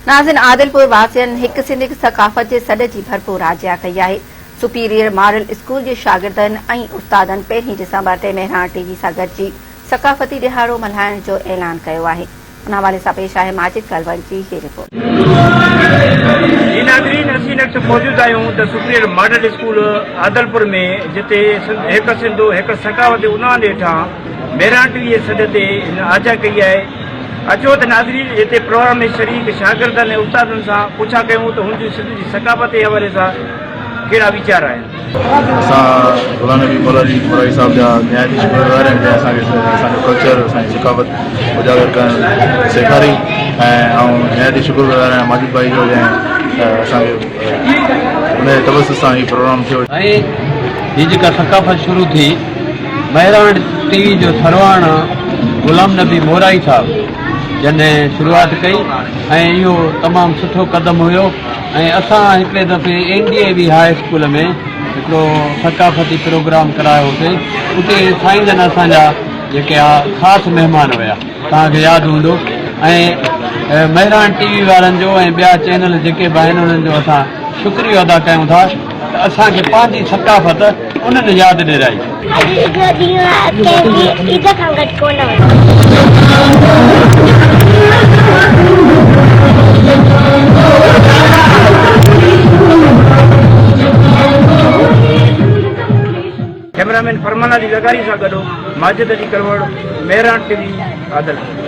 ناظرين عادلپور واسين هڪ سنڌ هڪ ثقافت جي سڏ جي ڀرپور آجيان ڪئي آهي. سپيريئر ماڊل اسڪول جي شاگردن ۽ استادن پهرين ڊسمبر تي مهراڻ ٽي وي سان گڏجي ثقافتي ڏهاڙو ملهائڻ جو اعلان ڪيو آهي. ان حوالي سان پيش آهي ماجد ڪلوڙ جي هي رپورٽ. جي ناظرين اسين هن وقت موجود آهيون ته سپريئر ماڊل اسڪول عادلپور ۾ جتي هڪ سنڌ هڪ ثقافت جي عنوان هيٺان مهراڻ ٽي وي جي سڏ تي هن آجيان ڪئي آهي. اچو ته ناظرين هتي پروگرام ۾ شريڪ شاگردن ۽ استادن سان پڇا ڪيون ته هن جي سنڌ جي ثقافت جي حوالي سان ڪهڙا ويچار آهن. اسان غلام نبي مولائي مولائي صاحب جا نهايت ئي شڪر گذار آهيون جنهن اسان کي اسان جو ڪلچر اسان جي ثقافت اجاگر ڪرڻ سيکاري ۽ آئون نهايت ئي شڪر گذار آهيان ماجد ڀائي جو جنهن اسان کي ان جي توسط سان هي پروگرام ٿيو. ۽ هي جيڪا ثقافت شروع ٿي مهراڻ ٽي وي جو سرواڻ غلام نبي مورائي صاحب جنھن شروعات ڪئي ۽ اهو تمام سٺو قدم هيو ۽ اسان هڪڙي دفعي N D A V high school ۾ هڪڙو ثقافتي پروگرام ڪرايو هوسي اتي سائين جن اسان جا جيڪي آ خاص مهمان هيا توهان کي ياد هوندو ۽ مهراڻ ٽي وي وارن جو ۽ ٻيا چينل جيڪي به آهن انهن جو اسان شڪريو ادا ڪيون ٿا ته اسان کي پنهنجي ثقافت انهن ياد ڏيرائي. اڄ عيد جو ڏينهن آهي ڪنهن به عيد کان گهٽ ڪونه هوندو. ڪئميرا مين فرمان علي لغاري سان گڏ ماجد علي ڪلوڙ، مهراڻ ٽي وي، عادلپور.